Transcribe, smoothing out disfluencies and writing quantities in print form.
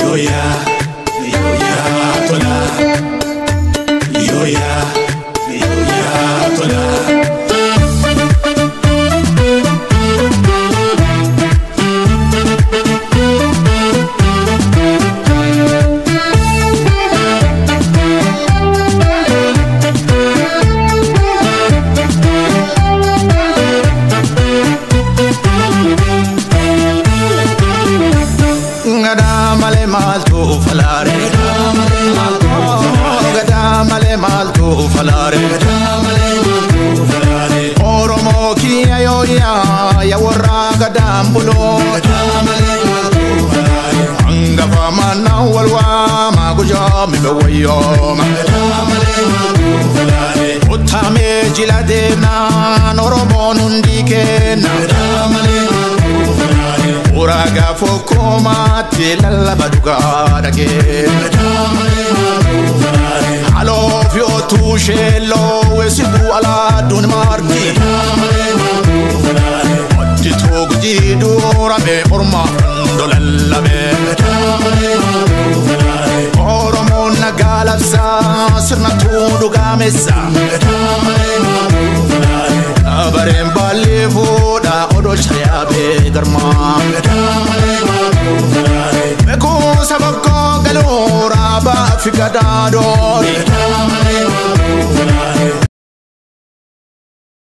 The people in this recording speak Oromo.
Yoya, yoya tola. Yoya, yoya tola. Gadaa malee maaltu falaare? Gadaa malee maaltu falaare? Oromoo kiyya yooyaa yaa warra gadaan buloo. Hangafa mana wal waama gujaa mibe wayyooma. Uttamee jila deemnaan Oromoon hundi kenna. Uragaa fokkomaatti lallaba dhugaa dhagee. Aloof yoo tuusheelloo weessifuu alaaduun marti. Hojjetuu gujii duurame ormaa hundolallabe. Oromoon nagaa labsaa sirnattuu dhugaamessa. Abareen baallee fuudha odoo shari'aa garmaa. Beekuun saba koo galuu raabaa fi gadaadoo.